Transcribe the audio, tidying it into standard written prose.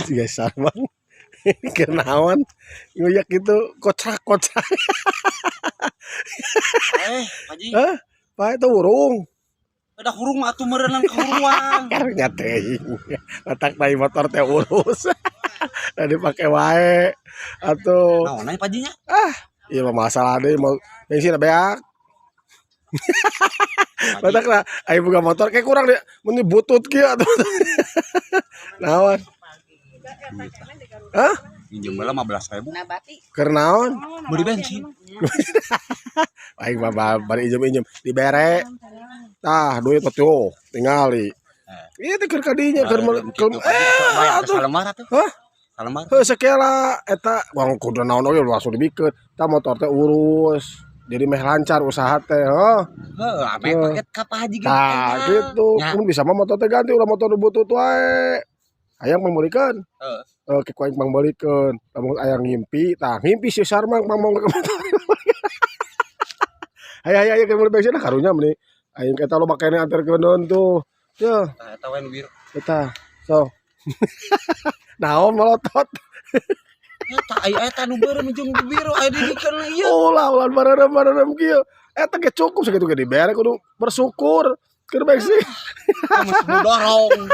Juga Sarman. Kenaon nguyak gitu kocak kocak. Eh, Pak Haji. Hah? Pak, itu urung. Udah hurung atuh meureunang kahuruan. Karunya teuing. Matak tai motor teh urus. Da dipake wae. Atuh. Naon aya, Pak Haji, nya? Ah, ieu mah masalah deui, mau bensin beak. Matak lah aing boga motor kayak kurang deh mun butut kieu atuh. Naon? Hah? Minjem heula 15.000. Keur naon? Beli bensin. Aing mah bari injem-injem dibere. Tah, duit mah tuh tingali. Ieu teh keur kadinya keur keur eh atuh. Salembar atuh. Hah? Salembar. Heuh, sakela eta wong kudu naon oge langsung dibikeun. Tah, motor teh urus. Jadi meh lancar usaha teh, heuh. Heuh, ame paket ka Pak Haji ge. Tah, gitu. Nya. Mun bisa mah motor teh ganti, ulah motor nu butut wae. Hayang pangmeulikeun. Heeh. Eh, ke ku aing pangmeulikeun. Lamun aya ngimpi, tah ngimpi si Sarman pang ke motor. Hayu hayu hayu, keur meuli bensin lah karunya meuni. Aing eta loba keneh anterkeun tuh. Yeuh. Tah, eta we nu biru. Eta. So. Naon melotot? Eta aya eta nu beureum jeung nu biru aya didikeun ieu. Ulah ulah bareureum bareureum kieu. Eta ge cukup sakitu ge dibere, kudu bersyukur. Keur bensin. Geus dorong.